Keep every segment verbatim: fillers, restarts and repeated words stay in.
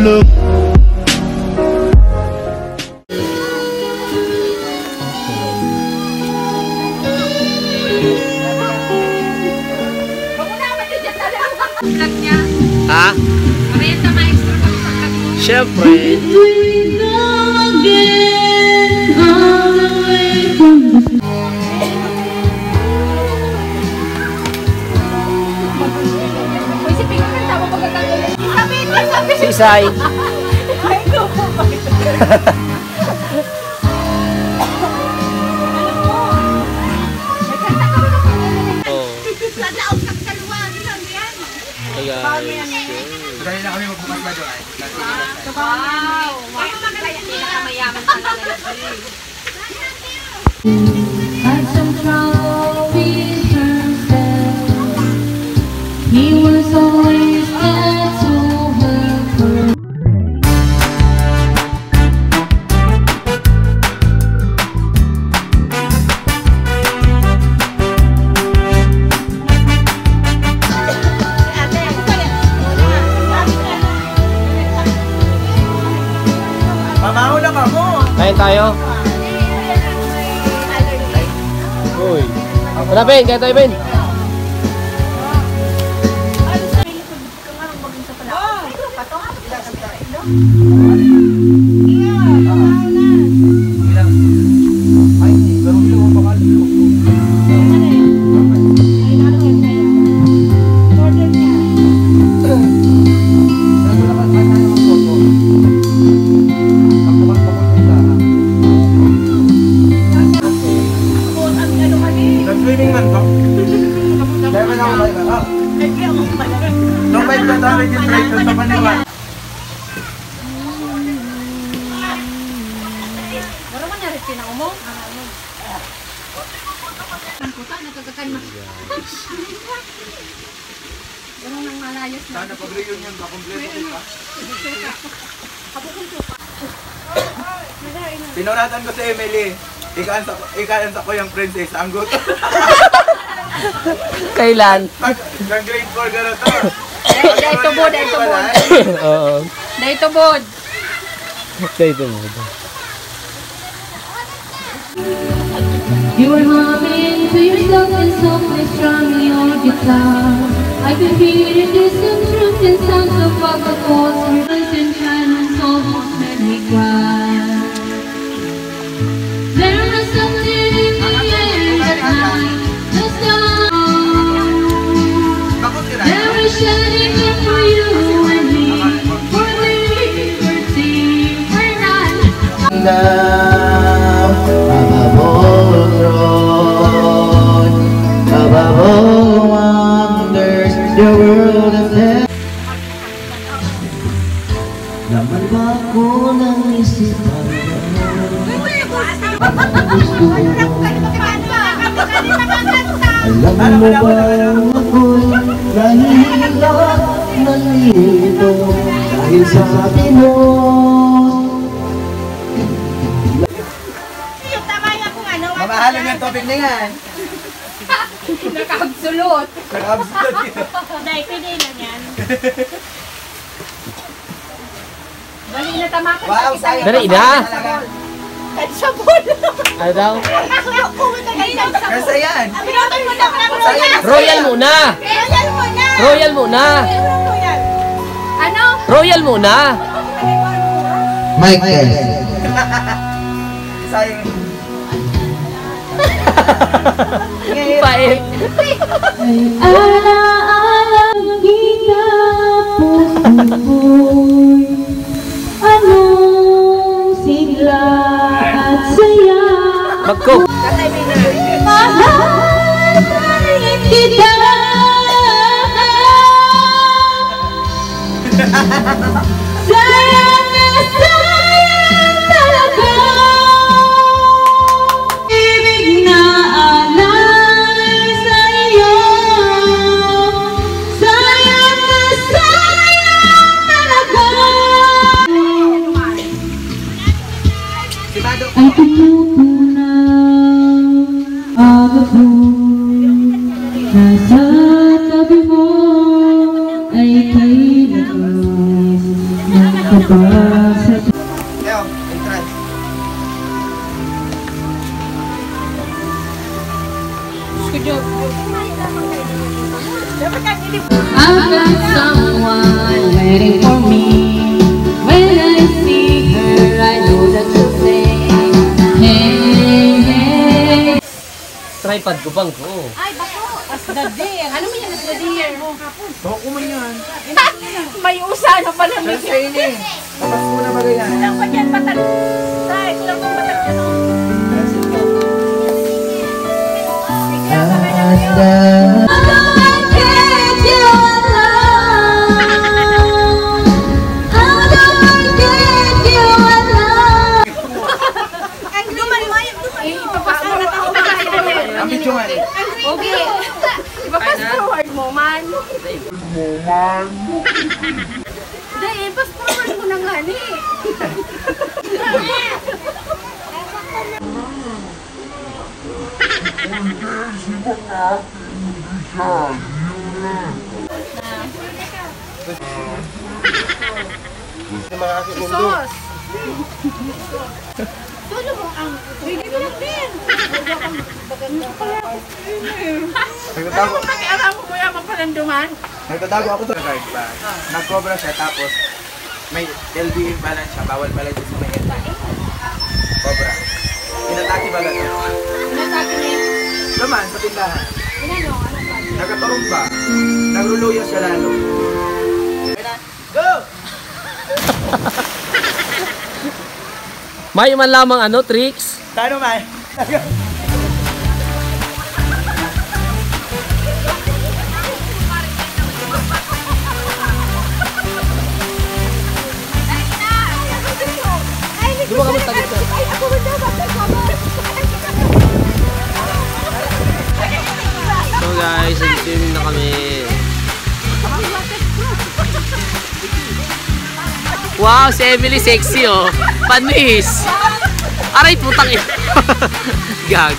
Vlog niya. Ha? Orienta maestro kami sa kami. Siyempre. Uy, si Pino, nagtama pagkakagaling. Sabi, sabi. Si Isay. Ay, no. Ano po? Nagkanta ka ba ng pag-ibig? Oo. Sa laog ng kalwa, ginang yan. Kaya, Dali na kami magbukas na doon. Wow! Wow! Kaya pinakamayaman talaga. Had some trouble with herself. He was always there to help her. Pamahaw na ka mo. Kain tayo. Uy. Tara, Ben. Kain tayo, Ben. Nag-swimming man to? Kaya ba na ako ba? Ah. Nung may tatawag yung break, nung sa paniwan. Wala man nari pinaumong. Ang puta, nagkakakan na. Ganun ang malayas na. Sana pag-reunion ka, kompleto kita. Kabukong tupa. Sinuratan ko si Emily. Ika-ansa, ika-ansa ko yung princess. Ang gusto. Kailan? Pag, pag grade four ka na to. Dahil, dahil tubod, dahil tubod. Oo. Dahil tubod. Dahil tubod. You are humming to yourself and softly strumming your guitar. I can hear the distant truth and sounds of other chords, reminds and silence almost made me cry. There is something in the air at night, the stars, they were shining for you and me, for the liberty we're not. Now, above all throne, above all wonders, the world is Laman ba ako ng isipan? Gusto mo. Alam mo ba ako'y nahihilo, nalilito dahil sa pinos? Mamahalin yung tubig na yan. Naka-absolute. Naka-absolute yun. Dahil pwede lang yan. Dali na, tamakan. Wow, sayang. Dali na. Talaga. Kahit sabon. Ano daw? Kahit sabon. Kasi yan. Pinotoy mo na, pinotoy mo na. Sayang. Royal muna. Royal muna. Royal muna. Royal. Ano? Royal muna. Mic test. Sayang. Pait. Ay, ala-ala kita, puso ko'y anong sigla at saya. Magko. Mahal pa rin kita. Sayang na sayang talaga. Ibig na alay sa iyo. Sayang na sayang talaga. Ang pumupunaw. Aga ko, nasa tabi mo, ay kay lakas ng I've got someone waiting for me. When I see her, I know that she'll say, "Hey, hey." Tripod ko, bangko. Ay, bako. As the deer. Ano mo yan, as the deer? Bako man yan. May usa na pala. Sa ini. Tapos muna ba ganyan? Kulang pa dyan, batag. Tay, kulang pang batag dyan, oh. Bigla ka na lang yun. Ang duman mo, yung duman mo. Ipapasok na ako. Ang video nga eh. Okay. Ipapasok forward mo, man. Dahil, fast forward mo na nga ni. Yung mga aking mundo. Sos! Solo mo ang... Pwede ko lang din. Nagtatago. Ano pakialam mo, kuya, mapalanduman? Nagtatago ako sa guard ba? Ah. Nag-cobra siya, tapos may L B M pala siya. Bawal pala dyan sa may L B M. Cobra. Inatake pala to. Inatake niya? Naman, sa tindahan. Inano? Ano ba? Nagkaturumba. Nagluluya siya lalo. Go! Mayo man lamang ano, tricks? Paano man? Di ba kami tagit na? So guys, nag-swimming na kami. Wow, si Emily sexy, oh. Panis. Aray, putang ina. Gag.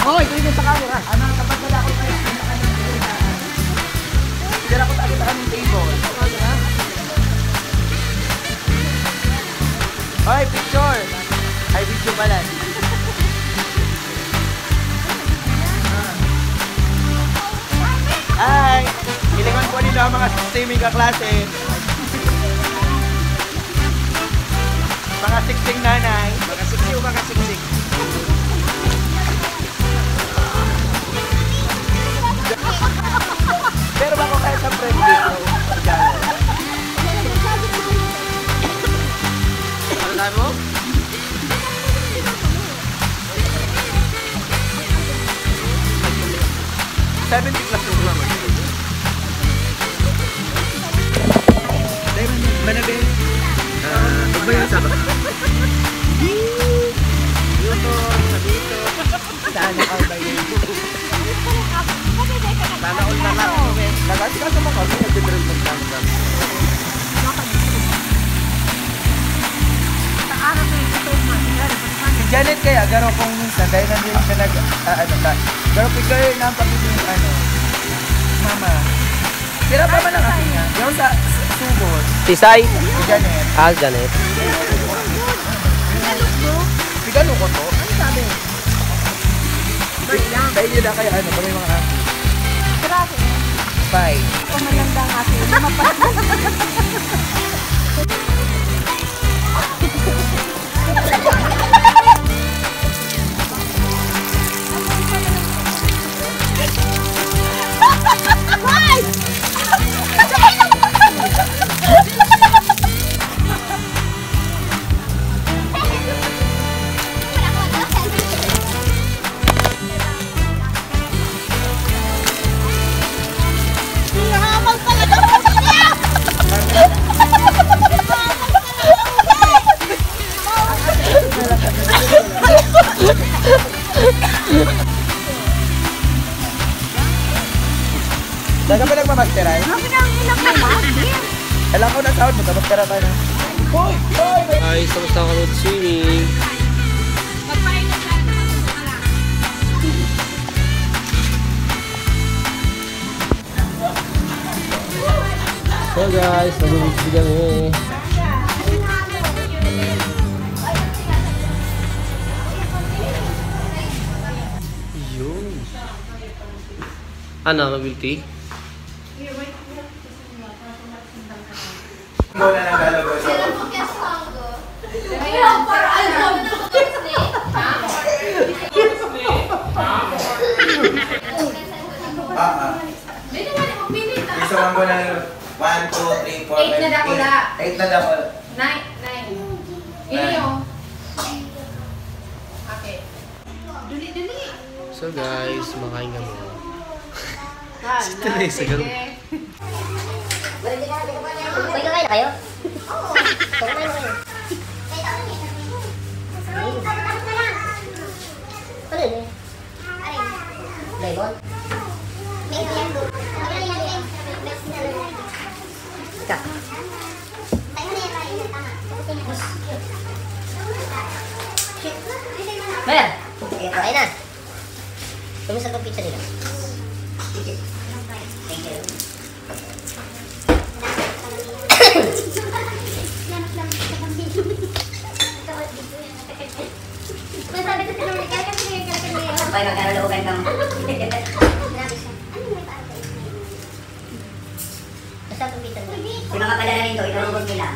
Hoy, tingin sa camera. Ano, kapag wala akong Tira ko tayo sa aming table. Hoy, picture! Ay, video pala. Hi! Hilingon po nila ang mga swimming kaklase. Mga siksing nanay. Mga siksi o mga siksik? Pero bako kaya sa friend dito. Ano tayo mo? Seventy plus yung mga. Dahil manabi. Ah, iba yung sabi. Dito, sa dito. Sana all ba yun? Sana all na lang. Nag-asikaso mo kami, nagdidrill mo lang. Sa araw na ito, man. Si Janet kaya, garo kung minsan, dahil nandun siya nag, ah, ano ka, garo, figure na ang pagiging, ano, mama. Sira pa man ang akin niya. Yung sa, sa subot. Si Sai? Si Janet. Ah, si Janet. Tigano ko to? Ano sabi? Bye lang. Dahil yun na kaya ano, kami mga auntie. Grabe. Bye. Pamalanda nga sila. Mapa- Masteran. Grabe na ang ilak na lagi. Alam ko na sound mo, tapos pera tayo na. Hoy! Hoy! Guys, tapos na kami swimming. So guys, mag-beach kami. Yun. Ano, mag-guilty? Mo na lang lalo ba sa... Kaya para alam. Ah, ah. Dili nga, magpili ka. Isa man ko na lang. One, two, three, four, Eight na five, dakula. Eight. Eight na dakula. Nine, nine. Nine. Iyo. Okay. Dali, dali. So guys, makain kami. Ah, Si Teresa, sige. Ganun. Uy, kakain na kayo? Oo. Kakain na kayo. Ano yun eh? Lemon? Ika. Maya! Ito, ayun na. Kumusta pag pizza nila? Thank you. Pag magkaralogan kang... Basta pag pizza nila. Yung mga padala nito, inurubos nila.